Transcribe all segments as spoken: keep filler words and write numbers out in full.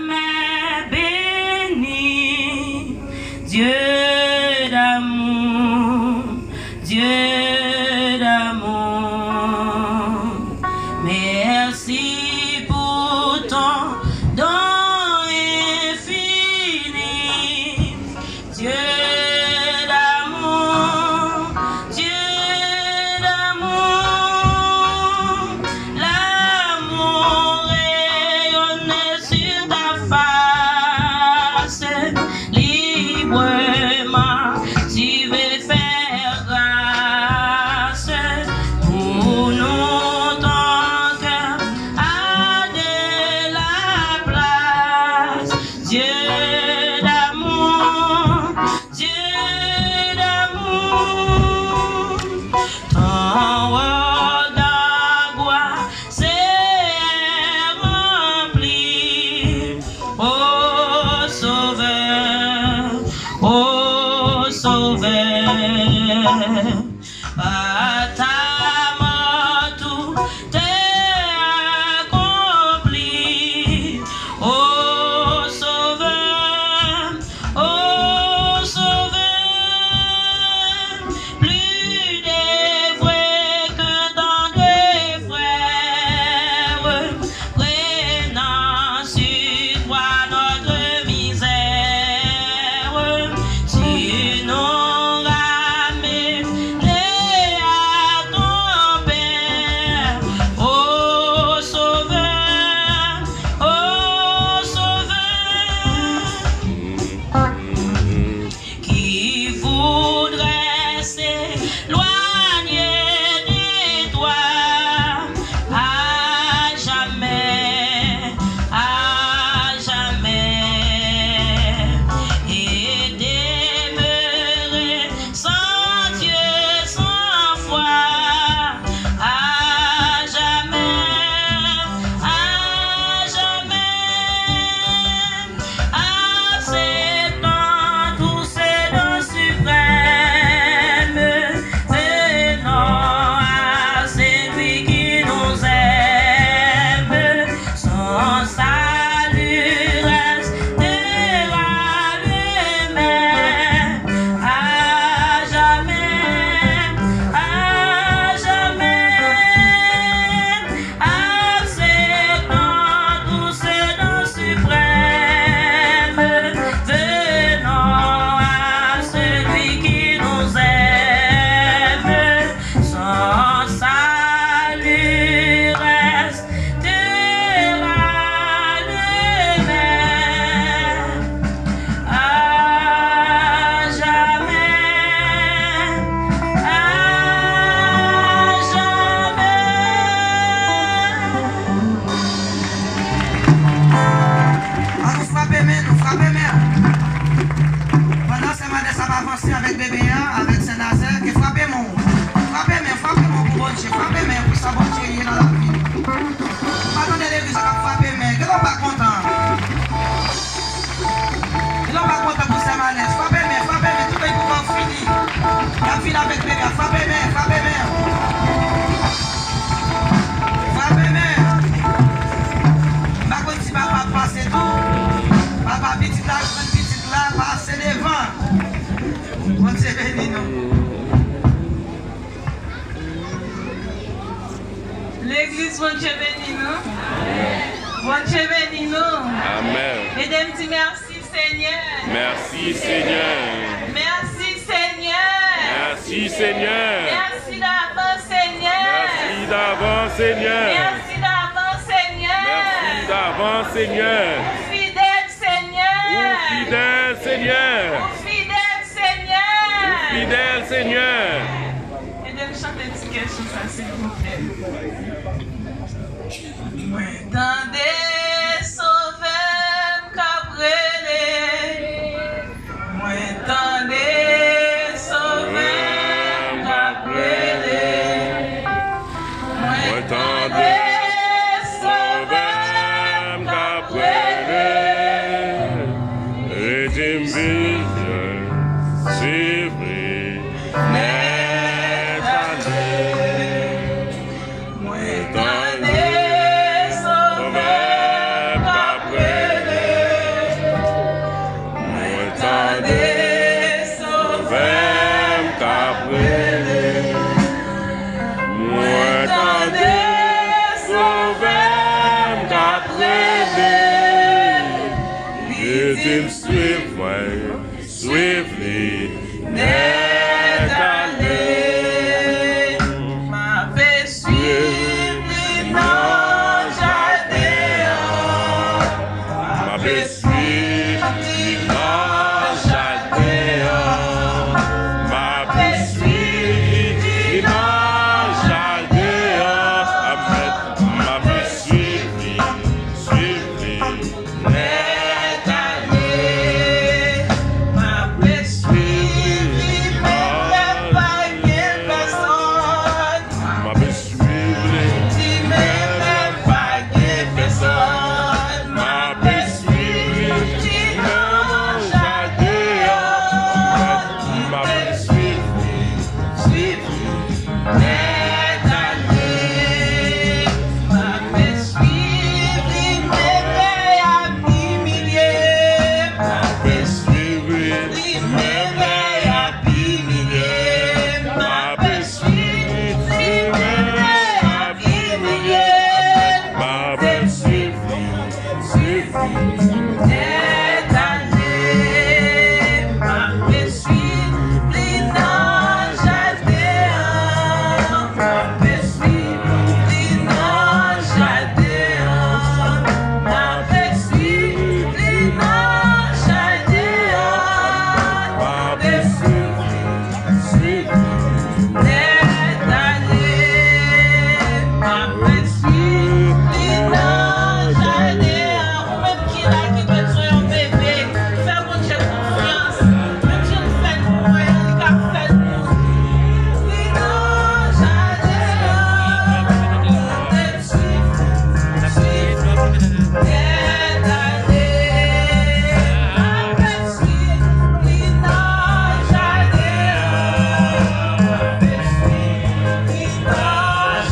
Mais béni, Dieu d'amour, Dieu d'amour, merci pour ton don infini. Dieu d'amour, Dieu d'amour, l'amour rayonne sur ta face. Librement, tu veux faire grâce pour nous, ton cœur a de la place. Dieu d'amour, Dieu d'amour, ton regard d'angoisse est rempli. Ô Sauveur, ô Sauveur, par ta mort tout est accompli. Ô Sauveur, ô Sauveur, plus de vrai que tant de frères, prenant sur toi notre misère, tu nous ramènes à ton Père, ô Sauveur, ô Sauveur, qui voudrait s'éloigner de toi à jamais, à jamais, et demeurer sans Dieu, sans foi, à jamais, à jamais. Acceptons tous ces dons suprêmes, venons à celui qui nous aime. Son salut restera le même, à jamais, à jamais. Acceptons tous ces dons suprêmes, venons à celui qui nous aime, son salut restera le même. À jamais, à jamais. An nou frape men nou, frape men. Pandan sè Manès ap avanse avèk bebe a, avèk sè Nazè, ke frape men w. Frape men, frape men w pou Bondye, frape men pou sa Bondye ye nan lavi nou. Ou pa tande legliz la k ap frape men, genlè w pa kontan. Genlè w pa kontan pou sè Manès. Frape men, frape men, tout bagay pou fini. Y ap vin avèk bebe a. Frape men, frape men. Frape men. M pa konn si papa ap pase tou. Papa pitit la, jwenn pitit la, pase devan. Bondye beni nou. Legliz, Bondye beni nou. Bondye beni nou. Amèn. Ede m di mèsi, Senyè. Mèsi, Senyè. Mèsi, Senyè. Mèsi, Senyè. Mèsi davans, Senyè. Mèsi davans, Senyè. Mèsi davans, Senyè. Mèsi davans, Senyè. Ou fidèl, Senyè. Ou fidèl, Senyè. Ou fidèl, Senyè. Ou fidèl, Senyè. Ede m chante ti kèsyon sa, silvouplè. Mwen tande Sovè m k ap rele. Mwen tande Sovè m k ap rele. Mwen tande Sovè m k ap rele. Redi m vini, sivre, nèt ale. Mwen tande Sovè Li di m swiv mwen, swiv li nèt ale. M ape swiv li nan jaden an. M ape swiv li nan jaden an. M ape swiv li nan jaden an. Amèn. M ape swiv li, swiv li nèt ale. M ape swiv li, menm lè pa gen pèsòn. M ape swiv li, menm lè pa gen pèsòn. M ape swiv li nan jaden an. M ape swiv li, swiv li nèt ale. M ape swiv li, menm lè y ap imilye m. M ape swiv li, menm lè y ap imilye m. M ape swiv li, menm lè y ap imilye m. M ape swiv li, swiv li nèt ale. M ape swiv li nan jaden an. M ape swiv li nan jaden an. M ape swiv li nan jaden an. M ape swiv li, swiv li nèt ale. M ape swiv li nan jaden an. Ou menm ki la ki bezwen yon bebe, fè Bondye konfyans. Menm jan l fè l pou mwen an, li ka fè l pou ou. Li nan jaden an. Swiv, swiv, nèt ale. M ape swiv li nan jaden an. M ape swiv li nan jaden an. M ape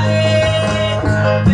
swiv li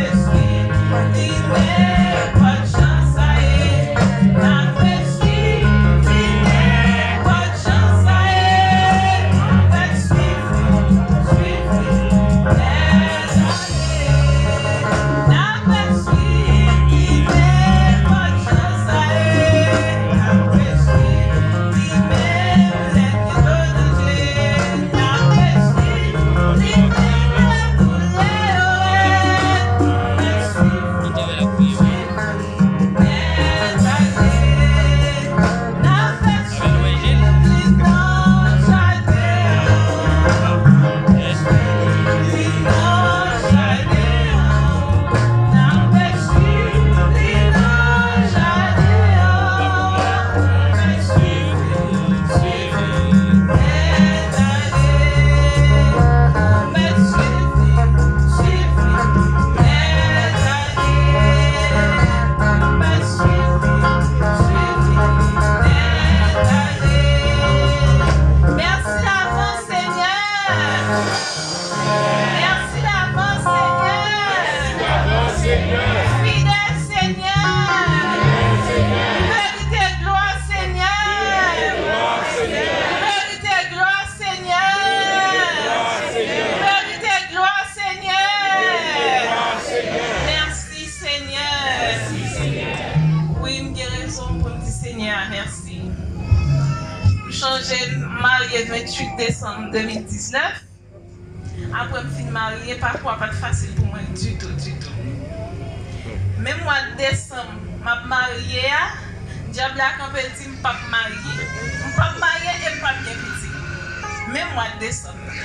nan jaden an. Mèsi davans, Senyè. Mèsi davans, Senyè. Fidèl, Senyè. Merite glwa, Senyè. Merite glwa, Senyè. Merite glwa, Senyè. Mèsi, Senyè. Wi, m gen rezon pou m di Senyè a mèsi. M chonje m marye venntuit desanm de mil diznèf. Apre m fin marye, pakou a pa t fasil pou mwen ditou, ditou. Men mwa desanm m ap marye a, dyab la kanpe, l di m p ap marye. M p ap marye e m p ap gen pitit. Men mwa desanm nan,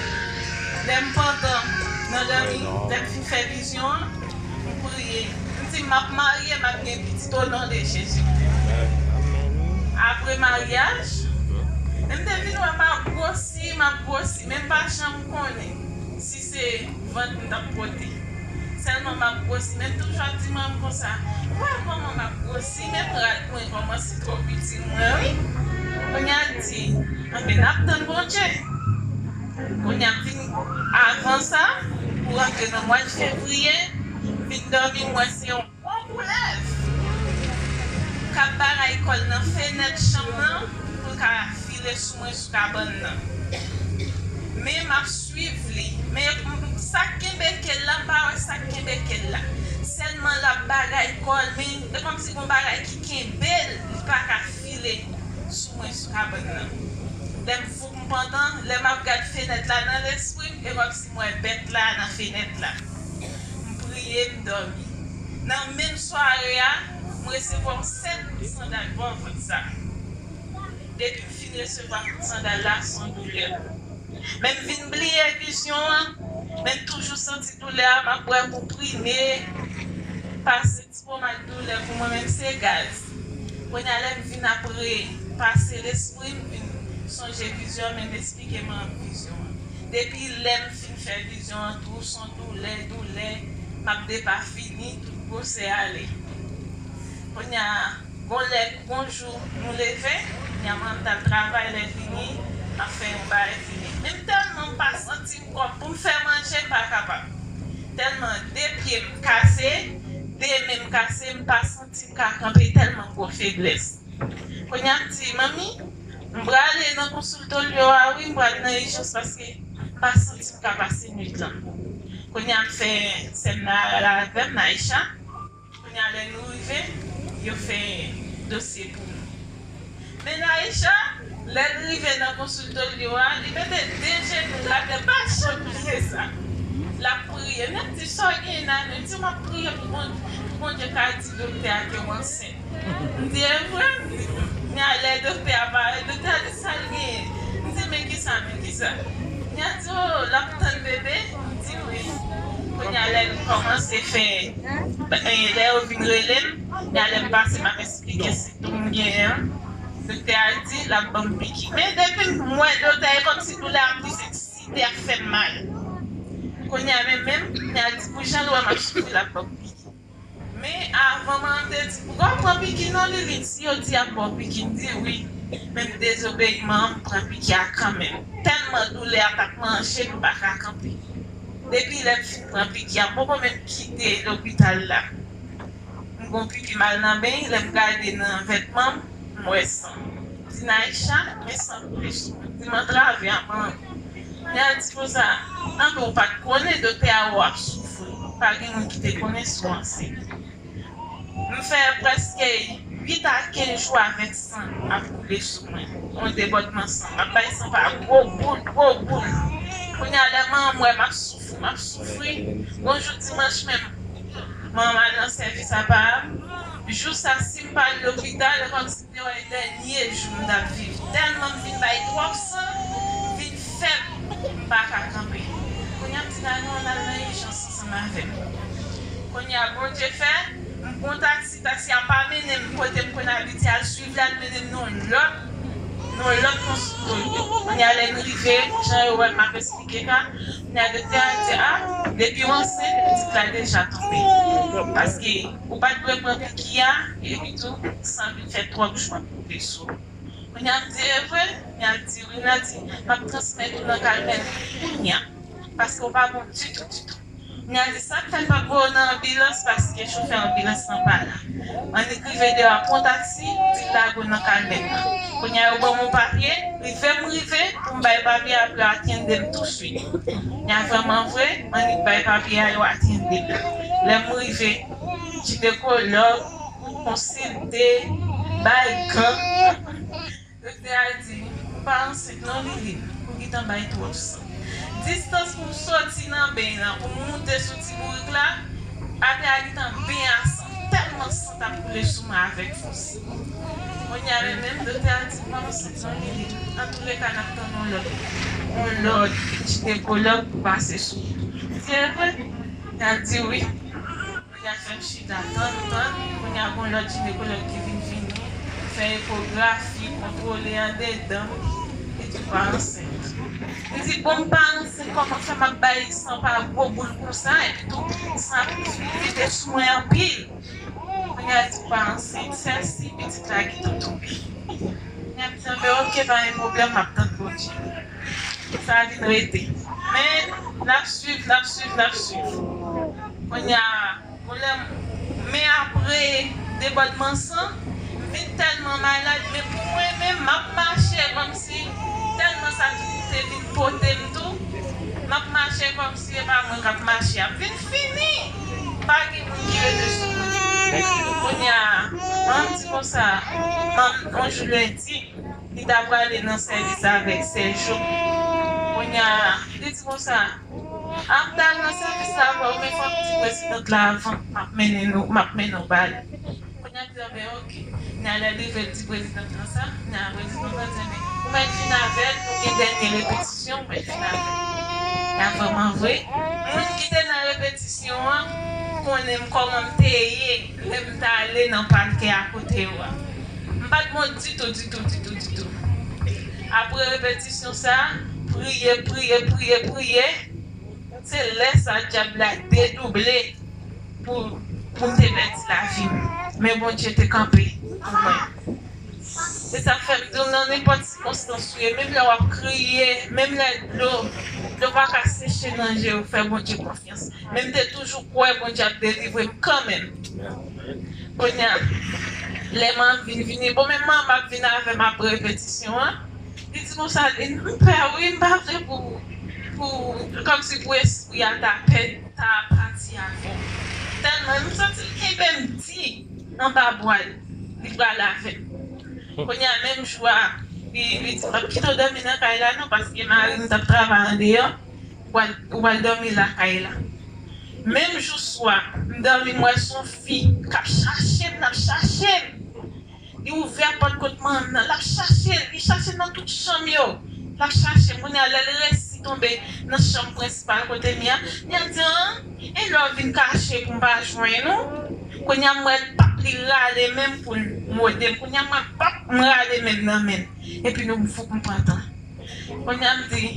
lè m pantan nan dòmi, lè m fin fè vizyon an, m priye. M di, "M ap marye, m ap gen pitit o non de Jezi." Apre maryaj, Men m te vin wè m ap gwosi, m ap gwosi, men m pa janm konnen si se vant m t ap pote. Sèlman m ap gwosi, men m toujou ap di manman m konsa, "Ou wè kòman m ap gwosi, menm rad mwen kòmanse twò piti mwen, wi." Kounye a l di, "Anben, n ap tann Bondye." Kounye a m vin, avan sa, pou rantre nan mwa fevriye, m vin dòmi, m wè se yon gwo koulèv k ap bagay kò l nan fenèt chanm nan pou l ka file sou mwen sou kabann nan. Men m ap swiv li. Men m, sa k kenbe ke l la, m pa wè sa k kenbe ke l la. Sèlman l ap bagay kò l, men e kòmsi gon bagay ki kenbe l, li pa ka file sou mwen sou kabann nan. Lè m fou, m pantan, lè m ap gad fenèt la nan lespri m, e kòmsi m wè bèt la nan fenèt la. M priye, m dòmi. Nan menm sware a, m resevwa yon senp sandal bò vant sa. Depi m fin resevwa sandal la, se yon doulè. Men m vin bliye vizyon an, men m toujou santi doulè a, m ap bwè konprime, pase ti pomad doulè pou mwen, men m se gaz. Kounye a lè m vin apre pase lespri, m vin sonje vizyon an, men m eksplike manman m vizyon an. Depi lè m fin fè vizyon an, tou se yon doulè, doulè, m ap depafini, tout gwosè ale. Kounye a, gon lè, gon jou, nou leve, kounye a manman m t al travay, lè l vini, m ap fè yon bagay vini. Men m tèlman pa santi m kòm pou m fè manje, m pa kapab. Tèlman de pye m kase, de men m kase, m pa santi m ka kanpe, tèlman gwo feblès. Kounye a m di, "Manmi, m prale nan konsiltolyo a, wi, m pral nan ijans paske m pa santi m ka pase nwit lan." Kounye a m fè sè m nan al avè m, Naïcha. Kounye a lè nou rive, yo fè dosye pou nou. Men Naïcha, lè l rive nan konsiltolyo a, li mete de jenou l atè, m pa janm bliye sa. L ap priye. M di, "Sa w genyen, Nani?" Li di, "M ap priye pou Bondye, pou Bondye ka di doktè a ke w ansent." M di, "E vre?" M di, kounye a lè doktè a parèt, doktè a di, "Sa l genyen?" M di, "Men kisa, men kisa?" Kounye a di, "O, l ap tann bebe?" M di, "Wi." Kounye a lè l kòmanse fè, e, lè yo vin rele m, kounye a lè m pase, m ap eksplike sentòm m genyen an. Doktè a di, l ap ban m piki. Men depi m wè doktè a, e kòmsi doulè a ap plis eksite, ap fè m mal. Kounye a menm, menm, kounye a di, "Pou jan l wè m ap soufri, l ap ban m piki." Men avan manman m te di, "Ou pa pran piki non, Liline, si yo di y ap ba w piki." M di, "Wi." Men m dezobeyi manman m, m pran piki a kanmenm. Tèlman doulè a t ap manje m, m pa ka kanpe. Depi lè m fin pran piki a, m poko menm kite lopital la. M gon piki, m al nan beny, lè m gade nan vètman m, m wè san. M di, "Naïcha, men san koule sou mwen." M di, "M antrave a, manman." Li al di konsa, "Anben, ou pa t konnen, doktè a wè w ap soufri. Pa gen moun ki te konnen si w ansent." M fè prèske uit a kenz jou avèk san ap koule sou mwen. Yon debòdman san. M ap bay san pa gwo boul, gwo boul. Kounye a, lè manman m wè m ap soufri, m ap soufri. Yon jou dimanch menm, manman m al nan sèvis apa a. Jou sa, si m pa al lopital, e kòmsi m te wè dènye jou m t ap viv. Tèlman m vin bay twòp san, m vin fèb, m pa ka kanpe. Kounye a m di, "Nani, ann al nan ijans ansanm avè m." Kounye a Bondye fè, m pran taksi, taksi a pa mennen m kote m konn abitye al swiv la, l mennen m nan yon lòt, nan yon lòt konsiltolyo. Kounye a lè n rive, jan yo wè m ap eksplike ka, kounye a doktè a di, "A, depi w ansent, pitit la deja tonbe." Paske ou pa t dwe pran piki a, epi tou, san vin fè twòp jou ap koule sou ou. Kounye a m di, "E vre?" Kounye a l di, "Wi." L a di, "M ap transmèt ou nan kalmè kounye a, paske w pa bon ditou, ditou." Kounye a l di, "Sa k fè n p ap voye w nan anbilans, paske chofè anbilans lan pa la." Annik rive deyò a, pran taksi, di l lage w nan kalmè nan. Kounye a yo ban m yon papye, rive m rive, pou m bay papye a, pou yo atyende m touswit. Kounye a vrèman vre, annik bay papye a, yo atyende m. Lè m rive, jinekològ, konsilte, bay gan. Doktè a di, "Ou pa ansent non, Liline, ou gentan bay twòp san." Distans pou m soti nan beny lan, pou m moute sou ti bourik la, atè a gentan beny a san, tèlman san t ap koule sou mwen avèk fòs. Kounye a menm, menm, doktè a di, "Ou pa ansent non, Liline. Antouleka, n ap tann yon lòt, yon lòt jinekològ pou pase sou ou." M di, "E vre?" L a di, "Wi." Kounye a fè m chita, tann, tann. Kounye a gon lòt jinekològ ki vin vini, fè ekografi, kontwole andedan m. Ou pa ansent. Li di, bon, m pa ansent, kòman fè m ap bay san pa gwo boul konsa, epi tou, san ap vide sou mwen anpil. Kounye a, li di, ou pa ansent, sèl si pitit la gentan tonbe. Kounye a, m di, anben, oke, pa gen pwoblèm, m ap tann Bondye. Sa vin rete. Men, n ap swiv, n ap swiv, n ap swiv. Kounye a, Pwoblèm, men apre debòdman san, m vin tèlman malad, men pou mwen menm, m ap mache kòmsi, tèlman sa te vin pote m tou, m ap mache kòmsi e pa mwen k ap mache a. M vin fini, pa gen moun ki rete sou mwen. Kounye a, manman m di konsa, manman, yon jou lendi, li ta prale nan sèvis avèk sè Jo. Kounye a, li di konsa, ap t al nan sèvis la avè w, men fò m di prezidant la avan, m ap mennen nou, m ap mennen w ba li. Kounye a, m di, anben, oke. Kounye a, lè l rive, l di prezidant lan sa, kounye a, prezidant lan di, men, ou mèt vin avè l, nou gen dènye repetisyon, ou mèt vin avè l. E a vrèman vre, moun ki te nan repetisyon an konnen m kòman m te ye lè m t ale nan palke a kote yo a. M pa t bon ditou, ditou, ditou, ditou. Apre repetisyon sa, priye, priye, priye, priye. Se lè sa dyab la dedouble pou, pou m te pèdi lavi m. Men Bondye te kanpe pou mwen. Se sa k fè m di w nan nenpòt sikonstans ou ye, menm lè w ap kriye, menm lè dlo, dlo pa ka seche nan je w, fè Bondye konfyans. Men m te toujou kwè Bondye ap delivre m kanmenm. Kounye a, lè m ap vin vini, bon, men manman m ap vin avè m apre repetisyon an. Li di konsa, li, m pè wi, m pa vle pou, pou, kòmsi pou espri a ta pè, ta pati avè w. Tèlman m santi l kenbe m di anba bra l, li pral avè m. Kounye a, menm jou a, li, li di, m ap kite w dòmi nan kay la non, paske mari m t ap travay andeyò, ou pral, ou pral dòmi lakay la. Menm jou swa, m dòmi, m wè s on fi k ap chache m, l ap chache m. Li ouvè pòt kot manman m nan, l ap chache l, li chache nan tout chanm yo. L ap chache m. Kounye a, lè l resi tonbe nan chanm prensipal kote m ye a, li ap di, an, e lè w vin kache pou m pa jwenn ou? Kounye a, m wè l p ap, li rale men m pou l mòde m. Kounye a, m wè pap, m rale men m nan men l. Epi nou, m fouk m pantan. Kounye a m di,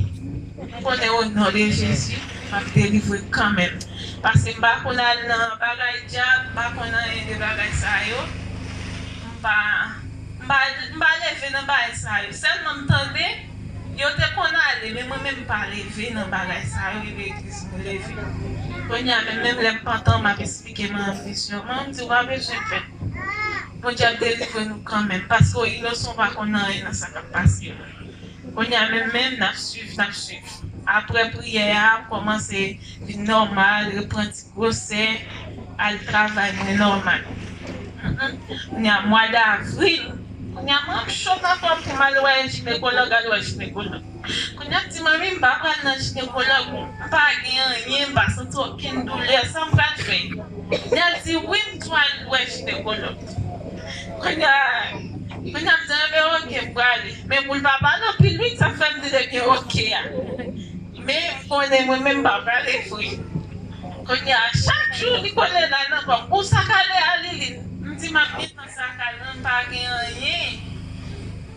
m konnen o non de Jezi, m ap delivre kanmenm. Paske m pa konn al nan bagay dyab, m pa konn anyen de bagay sa yo. M pa, m pa, m pa leve nan bagay sa yo. Sèlman m tande, yo te konn ale, men mwen menm m pa leve nan bagay sa yo, e legliz mwen leve. Kounye a menm, menm lè m pantan, m ap eksplike manman m vizyon. Manman m di, w pa bezwen pè. Bondye ap delivre nou kanmenm, paske w inosan, w pa konn anyen nan sa k ap pase yo. Kounye a menm, menm, n ap swiv, n ap swiv. Apre priyè a, m kòmanse vin nòmal, reprann ti gwosè, al travay mwen nòmal. Kounye a, mwa davril, kounye a, mwen cho nan kò m pou m al wè jinekològ, al wè jinekològ. Kounye a, m di, manmi, m pa pral nan jinekològ, m pa gen anyen, m pa santi okenn doulè, sa m pral fè? Kounye a, l di, wi, m dwe al wè jinekològ. Kounye a, kounye a, m di, enben, oke, m prale. Men pou l pa pale anpil, wi, sa fè m di, ebyen, oke a. Men m konnen mwen menm m pa prale vre. Kounye a, chak jou, li kole la nan kò m. Ou sa k ale a, Liline? M di, m ap gentan sa k ale, non, m pa gen anyen.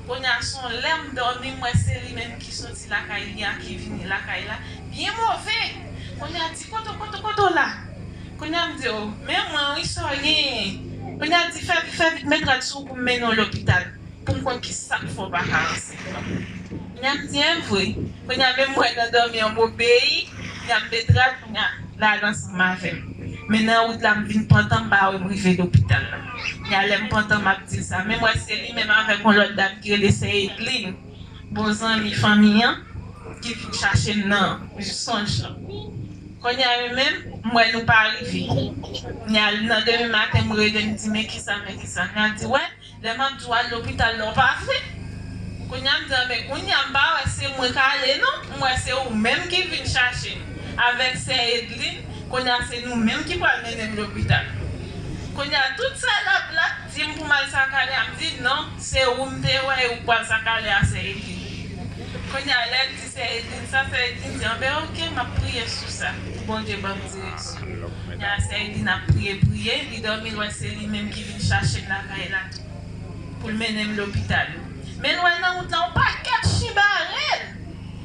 Kounye a, s on lè m dòmi, m wè se li menm ki soti lakay li a, ki vini lakay la. Byen move. Kounye a, di, kote, kote, kote w la? Kounye a, m di, o, men mwen, wi, sa w genyen? Kounye a, di, fè vit, fè vit, met rad sou ou pou m mennen w lopital, pou m konn ki sa k fè w pa ka ansent. Kounye a, m di, en vre? Kounye a, menm mwen nan dòmi an, m obeyi, kounye a, m met rad, kounye a, l al ansanm avè m. Men nan wout la, m vin pantan, m pa wè m rive lopital la. Kounye a, lè m pantan, m ap di l sa. Menm wè se li menm avèk yon lòt dam ki rele sè Edline, bon zanmi fanmi an, ki vin chache m nan sonj lan. Kounye a, yo menm, m wè nou pa rive. Kounye a, nan demen maten, m rele, m di, men kisa, men kisa? Kounye a, l di, wè, lè m ap di w al lopital la, w pa vle. Kounye a, m di, anben, kounye a, m pa wè se mwen k ale, non. M wè se ou menm ki vin chache m avèk sè Edline. Kounye a, se nou menm ki pral mennen m lopital. Kounye a, tout sa l ap, l ap di m pou m al sa k ale a, m di, non, se ou m te wè, e ou k pral sa k ale a, sè Edline. Kounye a, lè l di sè Edline sa, sè Edline di, anben, oke, m ap priye sou sa pou Bondye ban m direksyon. Kounye a, sè Edline ap priye, priye, li dòmi, l wè se li menm ki vin chache m lakay la tou, pou l mennen m lopital. Men l wè nan wout la, yon pakèt chen bare.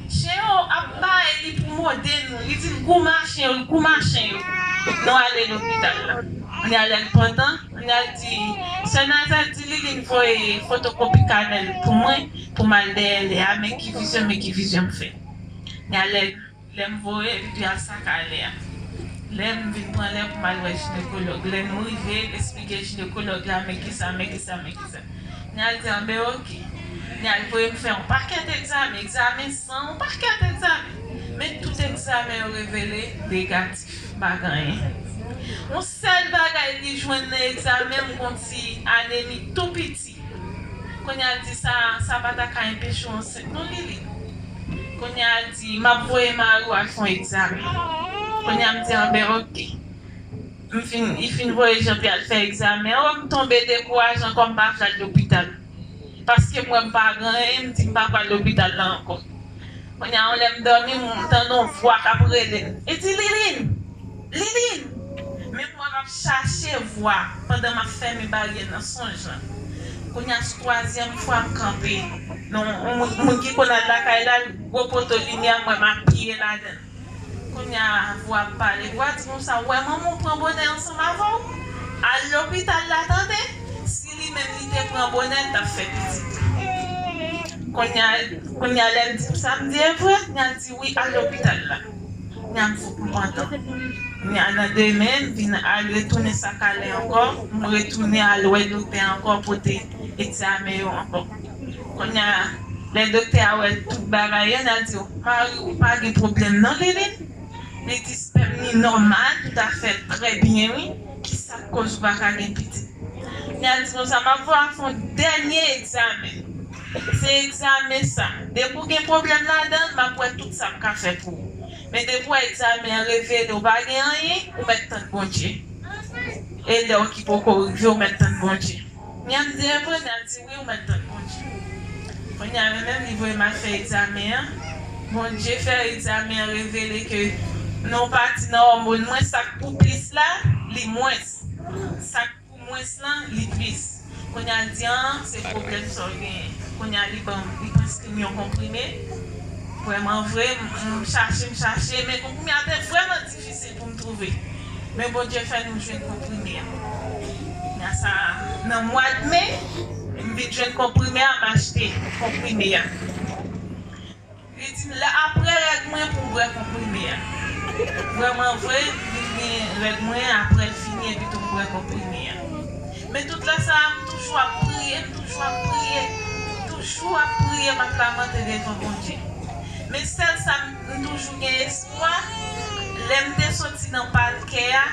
Chen yo ap bay li pou mòde nou. Li di l goumen a chen yo, goumen a chen yo. Nou ale lopital la. Kounye a lè l pantan, kounye a l di, sè Nazèl di Liline voye fotokopi kanè l pou mwen, pou m al dèyè Lea, men ki vizyon, men ki vizyon m fè. Kounye a lè, lè m voye, epi l al sa ka Lea. Lè m vin pran lè pou m al wè jinekològ. Lè nou rive, l esplike jinekològ la, men kisa, men kisa, men kisa. Kounye a l di, anben, oke. Kounye a l voye m fè yon pakèt egzamen, egzamen san, yon pakèt egzamen. Men tout egzamen yo revele negatif, m pa gen anyen. Yon sèl bagay li jwenn nan egzamen, m gon ti anemi tou piti. Kounye a l di sa, sa pa ta ka enpeche w ansent non, Liline. Kounye a l di, m ap voye mari w al fè yon egzamen. Kounye a m di, anben, oke. M fin, li fin voye Jean Pierre al fè egzamen an, m tonbe dekouraje ankò, m pa vle al lopital. Paske m wè m pa gen anyen, m di m pa pral lopital la ankò. Kounye a, yon lè m dòmi, m tande yon vwa k ap rele m. E di, Liline! Liline! Men m wè m ap chache vwa pandan m ap fèmen baryè nan sonj lan. Kounye a, sou twazyèm fwa m kanpe. Non, yon moun, moun ki konn al lakay la, gwo poto limyè, m wè m apiye ladan l. Kounye a, vwa ap pale. Vwa di konsa, w wè manman w pran bonè ansanm avè w? Al lopital la, tande! Si li menm li te pran bonè, l t ap fè pitit. Kounye a, kounye a, lè l di m sa, m di, e vre? Kounye a, l di, wi, al lopital la. Kounye a, m foup m pantan. Kounye a, nan demen, m vin al retounen sa ka Lea ankò. M retounen al wè doktè ankò, pote egzamen yo ankò. Kounye a, lè doktè a wè tout bagay yo, l di, mari w pa gen pwoblèm non, Liline. Li di, spèm li nòmal, tout afè trè byen, wi. Kisa k koz ou pa ka gen pitit? Kounye a, l di konsa, m ap voye w fè yon dènye egzamen. Se egzamen sa. Depi w gen pwoblèm ladan l, m ap wè tout sa m ka fè pou ou. Men depi w wè egzamen an revele w pa gen anyen, ou mèt tann Bondye. E lè w ki poko rive, ou mèt tann Bondye. Kounye a m di, e vre? Kounye a l di, wi, ou mèt tann Bondye. Kounye a, men menm li voye m al fè egzamen an. Bondye fè egzamen an revele ke nan yon pati nan òmòn mwen, sa k pou plis la, li mwens. Sa k pou mwens lan, li plis. Kounye a, l di, an, se pwoblèm sa w genyen. Kounye a, li ban m, li preskri m yon konprime. Vrèman vre, m, m chache, m chache, men konprime a te vrèman difisil pou m twouve. Men Bondye fè nou jwenn konprime a. Nan sa, nan mwa d me, m vin jwenn konprime a, m achte konprime a. Li di m, la, apre règ mwen pou m bwè konprime a. Vrèman vre, m vin gen règ mwen, apre l fini, epi tou m bwè konprime a. Men tout lè sa a, m toujou ap priye, m toujou ap priye, m toujou ap priye, m ap lamante devan Bondye. Men sèl sa m, m toujou gen espwa, lè m te soti nan palkè a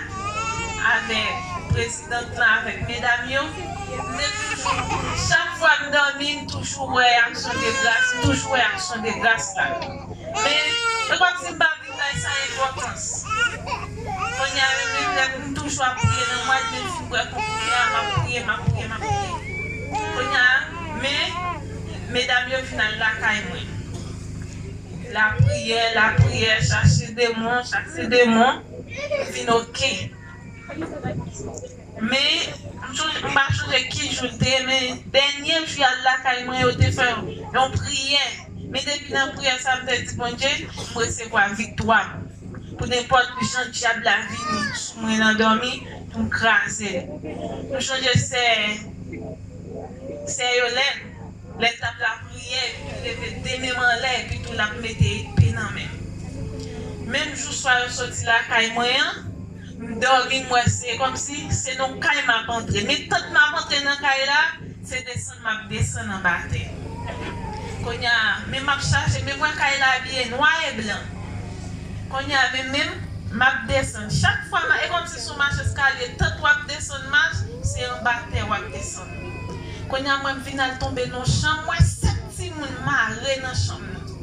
avèk prezidant lan, avèk medam yo, m te toujou, chak fwa m dòmi, m toujou wè aksyon de gras, m toujou wè aksyon de gras la. Men, se kòmsi m pa vin bay sa enpòtans. Kounye a, menm lè m toujou ap priye nan mwa, men m fin bwè konprime a, m ap priye, m ap priye, m ap priye. Kounye a, men, medam yo vin al lakay mwen. Lapriyè, lapriyè, chache demon, chache demon, m vin oke. Men, m chonje, m pa chonje ki jou l te ye, men dènye jou y al lakay mwen, yo te fè yon priyè. Men depi nan priyè sa, m te di Bondye, m resevwa viktwa m. Pou nenpòt jan dyab la vini sou mwen nan dòmi, pou m kraze l. M chonje sè, sè Yolèn, lè l t ap lapriyè, epi l leve de men m anlè, epi tou l ap mete epe nan men m. Menm jou swa yo soti lakay mwen an, m dòmi, m wè se kòmsi se nan kay m ap antre. Men tant m ap antre nan kay la, se desann m ap desann anba tè. Kounye a, men m ap chache, men m wè kay la abiye nwa e blan. Kounye a, men menm, m ap desann. Chak fwa, m a, e kòmsi se yon mach eskalye, tant w ap desann mach, se anba tè w ap desann. Kounye a, mwen, m vin al tonbe nan yon chanm, m wè sèt timoun mare nan chanm nan.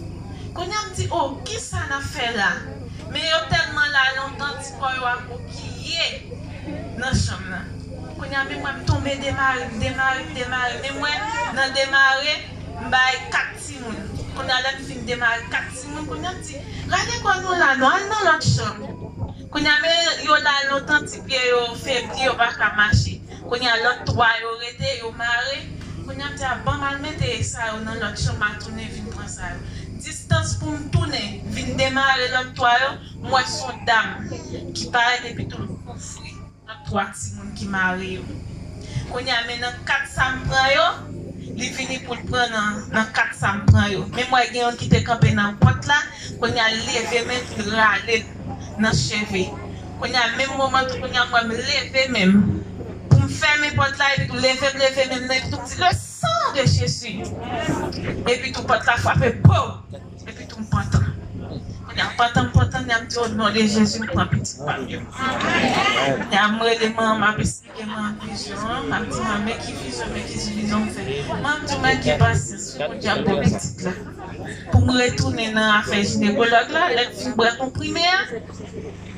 Kounye a, m di, o, kisa n ap fè la? Men yo tèlman la lontan, ti kò yo akwokiye nan chanm nan. Kounye a, men mwen, m tonbe demare, m demare, m demare. Men mwen, nan demare, m bay kat timoun. Kounye a, lè m fin demare kat timoun, kounye a, m di, gade kò nou la, nou al nan lòt chanm. Kounye a, men yo la lontan, ti pye yo febli, yo pa ka mache. Kounye a, lòt twa yo rete, yo mare. Kounye a, m di, a, ban m al mete sa yo nan lòt chanm, m a tounen vin pran sa yo. Distans Pou m tounen, vin demare lòt twa yo, m wè se yon dam ki parèt epi tou l kouvri lòt twa timoun ki mare yo. Kounye a, men nan kat sa m pran yo, li vini pou l pran nan, nan kat sa m pran yo. Men m wè gen youn ki te kanpe nan pòt la, kounye a, l leve men l, l rale l nan cheve. Kounye a, menm moman tou, kounye a, m wè m leve men m pou m fèmen pòt la, epi tou leve m, leve men m, epi tou m di, le sang de Jésus! Epi tou pòt la frape, po! Epi tou m pantan. Kounye a, pantan, m pantan, kounye a, m di, o non de Jezi, m pran pitit pa m yo. Kounye a, m rele manman m, m ap eksplike manman m vizyon an, m ap di, manman, men ki vizyon, men ki vizyon m fè. Manman m di, men gen pasyans, wi, Bondye ap ba w pitit la. Pou m retounen nan afè jinekològ la, lè m fin bwè konprime a,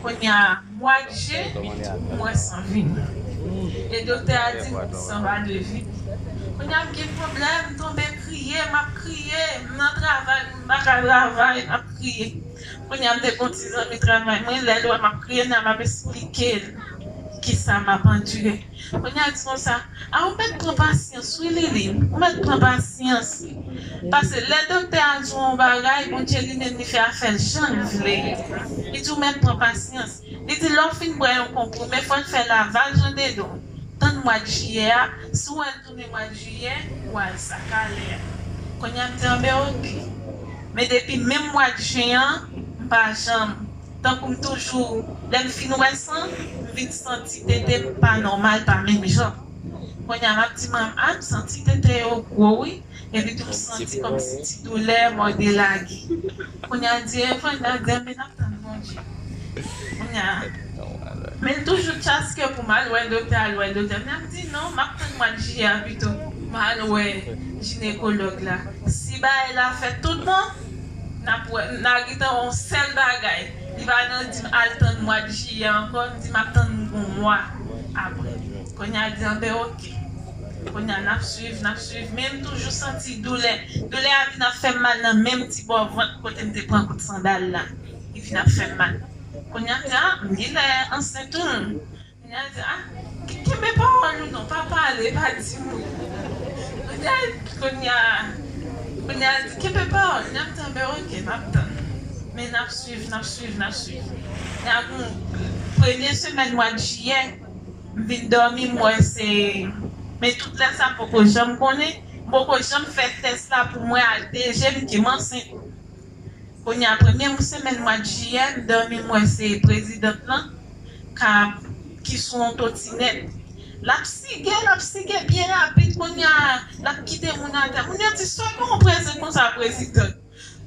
kounye a, mwa de jen, m wè san vini. E doktè a di m san pa dwe vini. Kounye a m gen pwoblèm, m tonbe kriye, m ap kriye, m nan travay, m pa ka travay, m ap kriye. Kounye a m te gon ti zanmi travay mwen, lè l wè m ap kriye, kounye a m ap eksplike l kisa m ap andire. Kounye a l di konsa, a ou mèt pran pasyans wi Lili, ou mèt pran pasyans. Paske lè doktè a di w yon bagay, Bondye li menm li fè afè l jan l vle. Li di w mèt pran pasyans. Li di lè w fin bwè yon konprime, fò l fè lavaj an dedan w. Tann mwa de jiyè a, si w wè l tounen mwa de jiyè, w al sa k a lè a. Kounye a m di anben oke. Men depi menm mwa de jen an, m pa janm, tankou m toujou, lè m fin wè san, m vin santi tete m pa nòmal, pa menm jan. Kounye a m ap di manman m, a m santi tete yo gwo wi, epi tou m santi kòmsi ti doulè mòde lage. Kounye a l di, e Vanda, di anben n ap tann Bondye. Kounye a, men l toujou tchaske pou m al wè doktè, al wè doktè. Men m di non, m ap tann mwa de jiyè a pito. M al wè jinekològ la. Si bagay la fèt tout bon, n ap wè, n a gentan wè yon sèl bagay. Li pa nan di m al tann mwa de jiyè ankò, li di m ap tann yon mwa apre. Kounye a l di anben oke. Kounye a n ap swiv, n ap swiv. Men m toujou santi doulè. Doulè a vin ap fè m mal nan menm ti bò vant kote m te pran kout sandal la. Li vin ap fè m mal. Kounye a m di, a, m genlè ansent wi. Kounye a di, a, ke-, kenbe pawòl ou non, pa pale, pa di moun. Kounye a, kounye a, kounye a di, kenbe pawòl. Kounye a m di, anben oke, m ap tann. Men n ap swiv, n ap swiv, n ap swiv. Kounye a gon premye semèn mwa de jiyè, m vin dòmi, m wè se, men tout lè sa m poko janm konnen, m poko janm fè tès la pou mwen al deje m ke m ansent. Kounye a premye semèn mwa de jiyè, m dòmi, m wè se prezidant lan k ap, ki sou yon totinèt. L ap sige, l ap sige byen rapid, kounye a, l ap kite moun atè. Moun yo di, sa w gen yon prezans konsa, prezidant?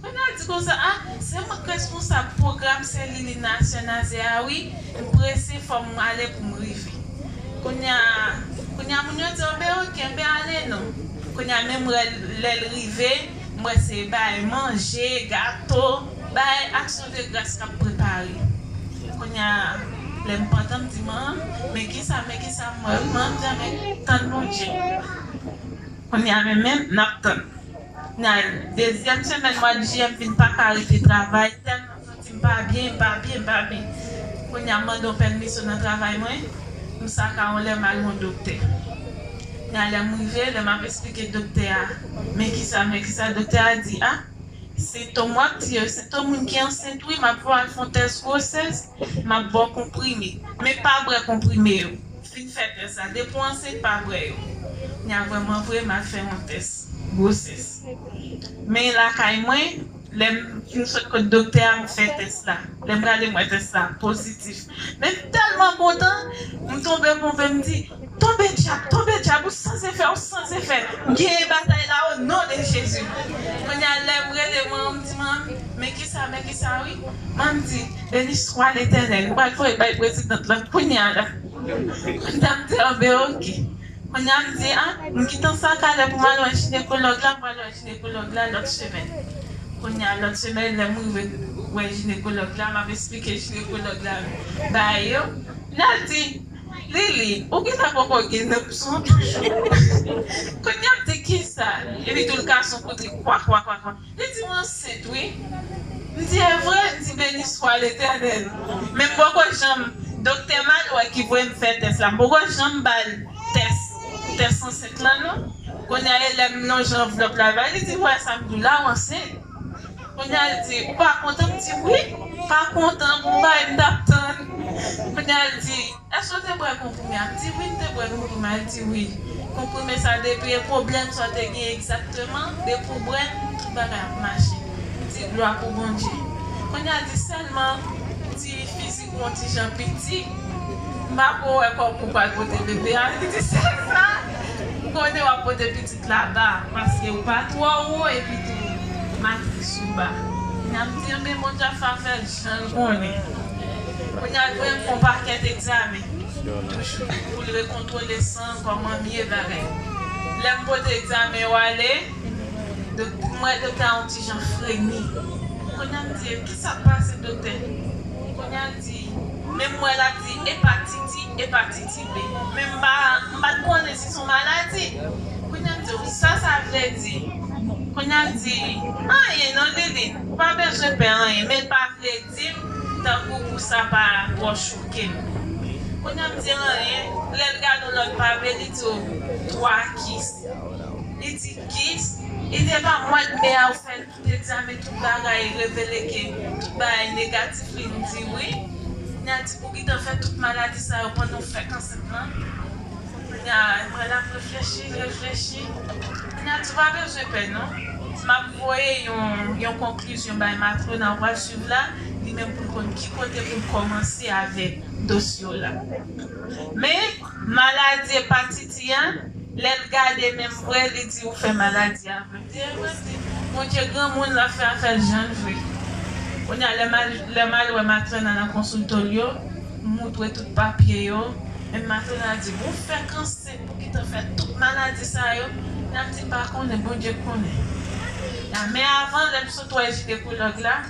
Kounye a l di konsa, a, se mwen k responsab pwogram selil Nasyonz a wi, m prese, fò m ale pou m rive. Kounye a, kounye a moun yo di, anben oke, anben ale non. Kounye a menm lè, lè l rive, m wè se bay manje, gato, bay aksyon de gras k ap prepare. Kounye a, lè m pantan m di, manman, men kisa, men kisa m wè wi, manman m di, men tann Bondye. Kounye a menm, menm, n ap tann. Kounye a, dezyèm semèn mwa de jiyè, m vin pa ka rete travay, tèlman m santi m pa byen, m pa byen, m pa byen. Kounye a, m mande yon pèmisyon nan travay mwen, m saka yon lè m al wè yon doktè. Kounye a, lè m rive, lè m ap eksplike doktè a, men kisa, men kisa, doktè a di, a, sentòm w ap di yo, sentòm moun ki ansent wi, m ap fè w al fè yon tès gwosès, m ap ba w konprime. Men pa bwè konprime yo. Fin fè tès la. Depi w ansent, pa bwè yo. Kounye a vrèman vre, m al fè yon tès gwosès. Men lakay mwen, lè m fin sot kot doktè a, m fè tès la. Lè m gade, m wè tès la pozitif. Men m tèlman kontan, m tonbe ponpe, m di, tonbe dyab, tonbe dyab, ou sanzefè, ou sanzefè. M genyen batay la, o non de Jezi. Kounye a, lè m rele manman m, m di, manman, men kisa, men kisa, wi. Manman m di, beni swa Letènèl, m pral voye bay prezidant lan kounye a la. Kounye a m di, anben oke. Kounye a m di, a, m gentan saka lè pou m al wè jinekològ la, m pral wè jinekològ la lòt semèn. Kounye a lòt semèn, lè m rive wè jinekològ la, m ap eksplike jinekològ la bagay yo. Kounye a l di, Lili, ou gentan poko gen nanm sou ou toujou. Kounye a m di, kisa? Epi tou l kase yon kout ri, kwa, kwa, kwa, kwa. Li di m ansent wi. M di, e vre? M di, beni swa Letènèl. Men m poko janm, doktè Manuel ki voye m fè tès la, m poko janm ba l tès, tès ansent lan non. Kounye a e lè m lonje anvlòp la bay li, di, w wè sa m di w la, w ansent. Kounye a l di, "Ou pa kontan?" M di, "Wi, m pa kontan, bon bagay m t ap tann." Kounye a l di, "Èske w te bwè konprime a?" M di, "Wi, m te bwè konprime a." L di, "Wi, konprime sa depi e pwoblèm sa w te gen egzakteman, depi w bwè l, tout bagay ap mache." M di, "Glwa pou Bondye." Kounye a l di, "Sèlman, ti fizik ou yon ti jan piti, m pa ko wè kòman w pral pote bebe a." Li di, "Sèl sa, m konnen w ap pote pitit la ba, paske ou pa twò wo, epi tou matris ou ba." Kounye a m di, "Enben, Bondye ap fè afè l jan l konnen." Kounye a l voye m fè yon pakèt egzamen, toujou, pou l rekontwole san, kòman m ye, bagay. Lè m pote egzamen yo ale, dok-, m wè doktè a yon ti jan fremi. Kounye a m di, "Kisa k pase, doktè?" Kounye a l di, men m wè l ap di epatiti, epatiti B. Men m pa, m pa t konnen si se yon maladi. Kounye a m di, "Sa sa vle di?" Kounye a l di, "Anyen non, Liline, ou pa bezwen pè anyen, men l pa vle di m tankou pou sa pa twò choke m." Kounye a m di, "Anyen." Lè l gade yon lòt papye, li di w, "Twa kis." Li di, "Kis?" Li di, "E pa mwa de me a ou fè tout egzamen, tout bagay, revele ke tout bagay negatif." Li m di, "Wi." Kounye a di, "Pou gentan fè tout maladi sa yo pandan w fèk ansent lan?" Kounye a, mwen la reflechi, reflechi. Kounye a di, "Ou pa bezwen pè non. M ap voye yon, yon konklizyon bay matrona w pral swiv la, li menm pou l konn ki kote pou l kòmanse avèk dosye w la." Men, maladi epatiti a, lè l gade menm vre, li di, "Ou fè maladi a vre." M di, "E vre," m di, "Bondye granmoun, l ap fè afè l jan l vle." Kounye a, lè m al, lè m al wè matrona nan konsilto l yo, m montre tout papye yo, men matrona di, "Bon, fè kanse pou ki tan fè tout maladi sa yo." N ap di, "Pa konnen, Bondye konnen." Men avan, lè m sot wè jinekològ la,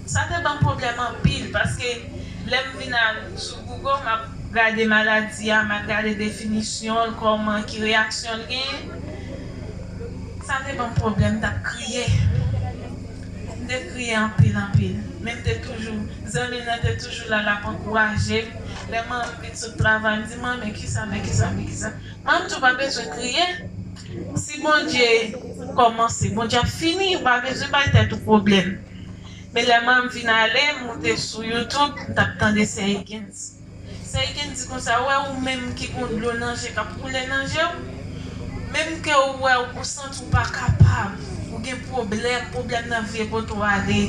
sa te ban m pwoblèm anpil, paske lè m vin al sou Google, m ap gade maladi a, m ap gade definisyon l, kòman, ki reyaksyon l genyen. Sa te ban m pwoblèm, m t ap kriye. M te kriye anpil, anpil. Men m te toujou, zanmi m nan te toujou la, l ap ankouraje m. Lè manmi m vin sot travay, m di, "Manmi, kisa, men kisa, men kisa?" Manmi m di, "Ou pa bezwen kriye. Si Bondye kòmanse, Bondye ap fini, ou pa bezwen bay tèt ou pwoblèm." Men lè manmi m vin ale, m moute sou YouTube, m t ap tande Sè Higgins. Sè Higgins di konsa, "Ou wè ou menm ki gon dlo nan je k ap koule nan je w, menm ke ou wè ou santi ou pa kapab, ou gen pwoblèm, pwoblèm nan vye pote w ale.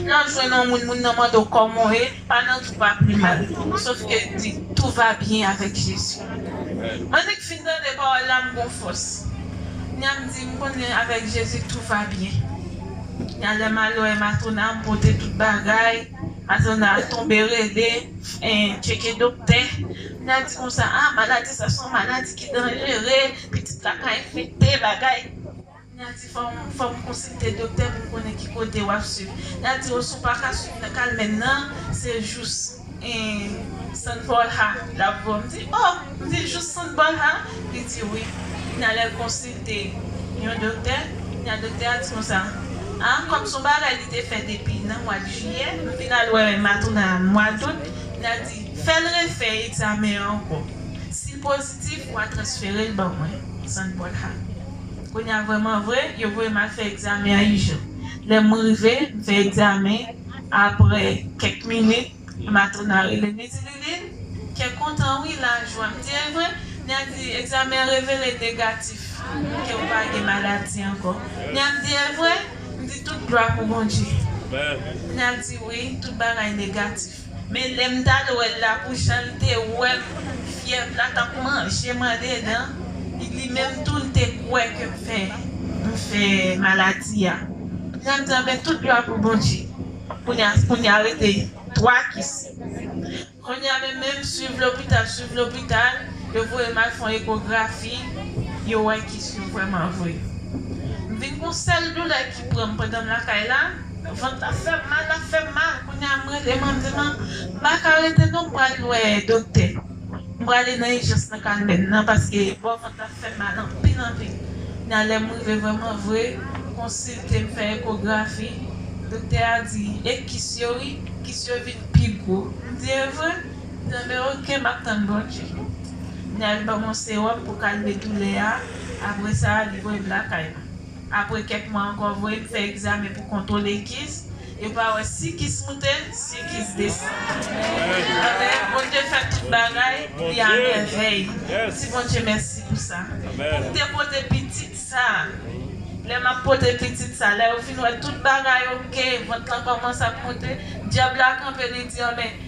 Lè w jwenn yon moun, moun nan mande w kòman w ye, pa nan tou pa pi mal. Sòf ke di, tout va byen avèk Jezi." Mwen te fin tande pawòl la, m gon fòs. Kounye a m di, "M konnen avèk Jezi, tout va byen." Kounye a lè m al wè matrona, m pote tout bagay. Matrona tonbe rele, eh, tcheke doktè. Kounye a di konsa, "Ah, maladi sa se yon maladi ki danjere, pitit la ka enfekte, bagay." Kounye a di, "Fò m, fò m konsilte doktè pou m konnen ki kote w ap swiv." Kounye a di, "O, si w pa ka swiv nan Kalmèn nan, se jous, eh, Sant Bòlha l ap voye w." M di, "O," m di, "jous Sant Bòlha?" Li di, "Wi." Kounye a lè l konsilte yon doktè, kounye a doktè a di konsa, "A, kòm se yon bagay li te fè depi nan mwa jiyè, m vin al wè matrona mwa dout." Kounye a di, "Fè l refè egzamen an ankò. Si l pozitif, w a transfere l ban mwen, Sant Bòlha." Kounye a vrèman vre, yo voye m al fè egzamen an ijan. Lè m rive, m fè egzamen, apre kèk minit, matrona rele m, li di, "Liline, kè kontan wi, lajwa." M di, "E vre?" Kounye a di, "Egzamen an revele negatif, ke ou pa gen maladi ankò." Kounye a m di, "E vre?" M di, "Tout glwa pou Bondye." Kounye a di, "Wi, tout bagay negatif." Men lè m t al wè l la, pou jan l te wè m, fyèv la t ap manje m andedan, li menm tou l te kwè ke m fè, m fè maladi a. Kounye a m di, "Anben, tout glwa pou Bondye." Kounye a, kounye a rete twa kis. Kounye a men, men m swiv lopital, swiv lopital, yo voye m al fè yon ekografi, yo wè kis yo vrèman vre. M vin gon sèl doulè ki pran m pandan m lakay la, vant la fè m mal, la fè m mal. Kounye a m rele manman m, m pa ka rete non, m pral wè doktè. M prale nan ijans nan Kalmèn nan, paske bò vant la fè m mal anpil, anpil. Kounye a lè m rive vrèman vre, konsilte m, fè ekografi, doktè a di, e kis yo wi, kis yo vin pi gwo. M di, e vre? M di, anben oke, m ap tann Bondye. Kounye a li ban m yon sewòm pou kalme doulè a, apre sa, li voye m lakay mwen. Apre kèk mwa ankò, voye m fè egzamen pou kontwole kis. Yo pa wè si kis moute, si kis desann. Amen. Bondye fè tout bagay, li a mèvèy. Di Bondye mèsi pou sa. Pou m te pote pitit sa, lè m ap pote pitit sa, lè yo fin wè tout bagay oke, vant lan kòmanse ap moute, dyab la kanpe, li di, anben,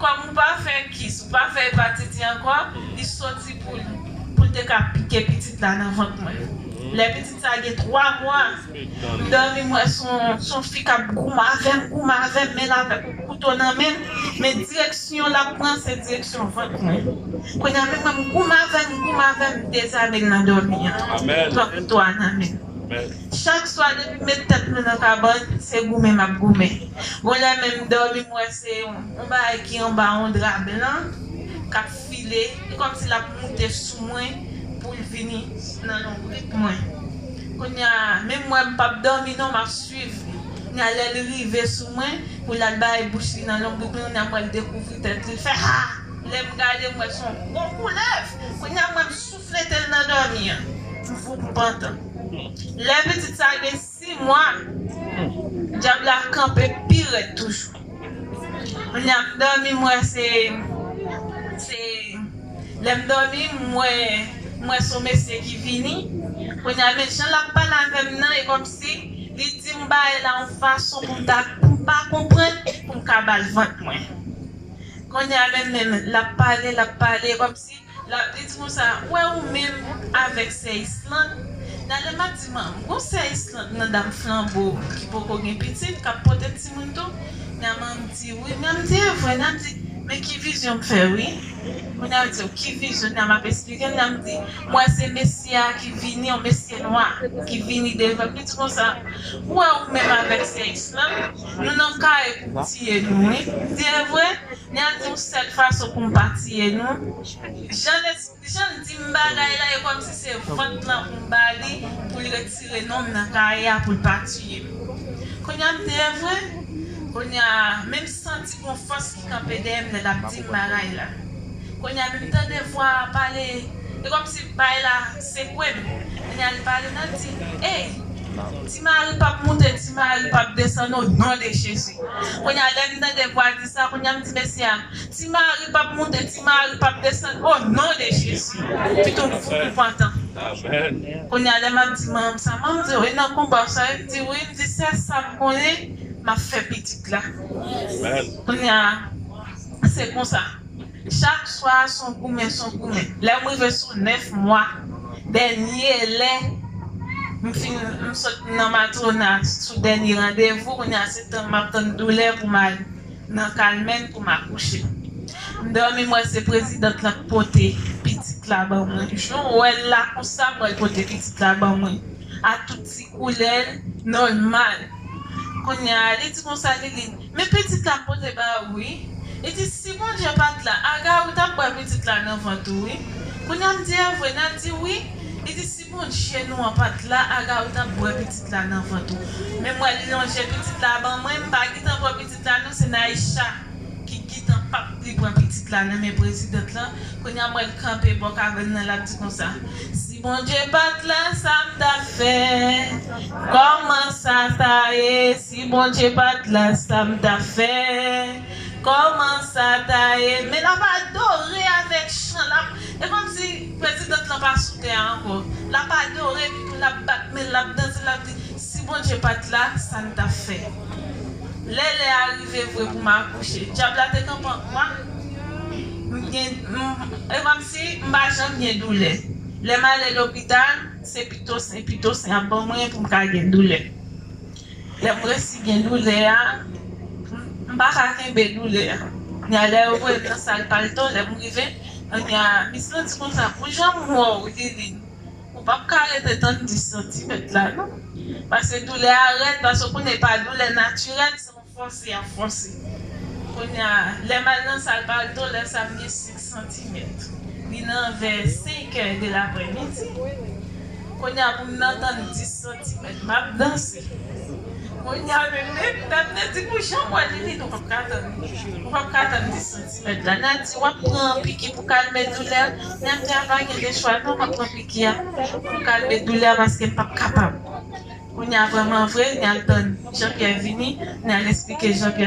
kòm ou pa fè kis, ou pa fè epatiti ankò, li soti pou l, pou l te ka pike pitit la nan vant mwen. Lè pitit sa gen twa mwa, m dòmi, m wè se yon, se yon fi k ap goumen avè m, goumen avè m, men l avèk yon kouto nan men l, men direksyon l ap pran, se direksyon vant mwen. Kounye a, menm mwen, m goumen avè l, m goumen avè l, m dezame l nan dòmi an. Amen. Pran kouto a nan men l. Amen. Chak swa, depi m met tèt mwen nan kabann, se goumen m ap goumen. Gon lè menm m dòmi, m wè se yon, yon bagay ki anba yon dra blan, k ap file, e kòmsi l ap moute sou mwen pou l vini nan lonbrit mwen. Kounye a, menm mwen, m p ap dòmi non, m ap swiv. Kounye a, lè l rive sou mwen, pou l al bay bouch li nan lonbrit mwen, kounye a, m wè l dekouvri tèt li, l fè ha! Lè m gade, m wè se yon gwo koulèv. Kounye a, mwen, m souflete l nan dòmi an. M voup, m pantan. Lè pitit sa gen sis mwa, dyab la kanpe pi rèd toujou. Kounye a, m dòmi, m wè se, se, lè m dòmi, m wè, m wè se yon mesye ki vini. Kounye a, men jan l ap pale avè m nan, e kòmsi li di m bagay la yon fason pou m ta, pou m pa konprann, pou m ka ba l vant mwen. Kounye a, menm, menm, l ap pale, l ap pale, kòmsi l ap, li di konsa, ou wè ou menm avèk sè Island? Nan lè m ap di, manman, gon sè Island nan dam flanbo ki poko gen pitit, k ap pote timoun tou? Nan manman di, wi. Nan m di, e vre? Nan m di, men ki vizyon m fè, wi. Kounye a, l di, ki vizyon? Nan m ap esplike l, nan m di, m wè se mesye a ki vini, yon mesye nwa, ki vini devan m. Li di konsa, ou wè ou menm avèk sè Island, nou nan kare pou tiye nou, wi. M di, e vre? Nan di yon sèl fason pou m pa tiye nou. Jan l, jan l di m bagay la, e kòmsi se vant lan pou m ba li, pou l retire non m nan kare a, pou l pa tiye m. Kounye a, m di, e vre? Kounye a, men m santi gon fòs ki kanpe dèyè m lè l ap di m bagay la. Kounye a, men m tande vwa a pale, e kòmsi bagay la sekwe m. Kounye a, l pale, nan di, ey, Ti Mari p ap moute, Ti Mari p ap desann, o non de Jezi. Kounye a, lè m tande vwa di sa, kounye a, m di mesye a, Ti Mari p ap moute, Ti Mari p ap desann, o non de Jezi. Pito m fou pou pantan. Kounye a, lè m ap di manman sa, manman di, e nan konba w sa, m di, wi, m di, sèl sa m konnen, m ap fè pitit la. Kounye a, se konsa. Chak swa, se yon goumen, se yon goumen. Lè m rive sou nèf mwa, dènye lè, m fin, m sot nan matrona sou dènye randevou, kounye a se tan m ap tann doulè pou m al nan Kalmèn pou m akouche. M dòmi, m wè se prezidant lan k pote pitit la ban mwen. Jou m wè l la konsa, m wè l pote pitit la ban mwen. A tout ti koulè l nòmal. Kounye a, li di konsa, Liline, men pitit la m pote ba ou, wi. Li di, si Bondye pa t la, Agari t ap bwè pitit la nan vant ou, wi. Kounye a, m di, e vre? Nan di, wi. Li di, si Bondye nou an pa t la, Agari t ap bwè pitit la nan vant ou. Men m wè li lonje pitit la ban mwen, m pa gentan bwè pitit la, non, se Naïcha ki gentan p ap li pran pitit la nan men prezidant lan. Kounye a, m wè l kanpe bò kavèl nan, l ap di konsa, si Bondye pa t la, sa m t ap fè? Kòman sa ta ye? Si Bondye pa t la, sa m t ap fè? Kòman sa ta ye? Men l ap adore avèk chan, l ap, e kòmsi prezidant lan pa sou tè a ankò. L ap adore, epi tou l ap bat men l, l ap danse, l ap di, si Bondye pa t la, sa n t ap fè? Lè lè a rive vre pou m akouche, dyab la te kanpe an kwa. M gen, m, e kòmsi m pa janm gen doulè. Lè m ale lopital, se pitosen, pitosen y ap ban mwen pou m ka gen doulè. Lè m resi gen doulè a, m, m pa ka kenbe doulè a. Kounye a, lè yo voye m nan sal palto, lè m rive, kounye a, mis lan di konsa, pou jan m wè w, Liline, ou p ap ka rete tann dis santimèt la, non. Paske doulè a rèd, paske w konnen pa doulè natirèl, se yon fòse y ap fòse. Kounye a, lè m al nan sal palto, lè sa m gen senk santimèt. Li nan vè senk è de laprèmidi. Kounye a, pou m nan tann dis santimèt, m ap danse. Kounye a, men, men, lè m te di pou jan m wè li, li, nou p ap ka tann. Ou p ap ka tann dis santimèt la. Nan di, w ap pran piki pou kalme doulè. Nan di, a pa gen de chwa, non, m ap pran piki a pou kalme doulè a, paske m p ap kapab. Kounye a vrèman vre, n al tann Jean Pierre vini, n al eksplike Jean Pierre.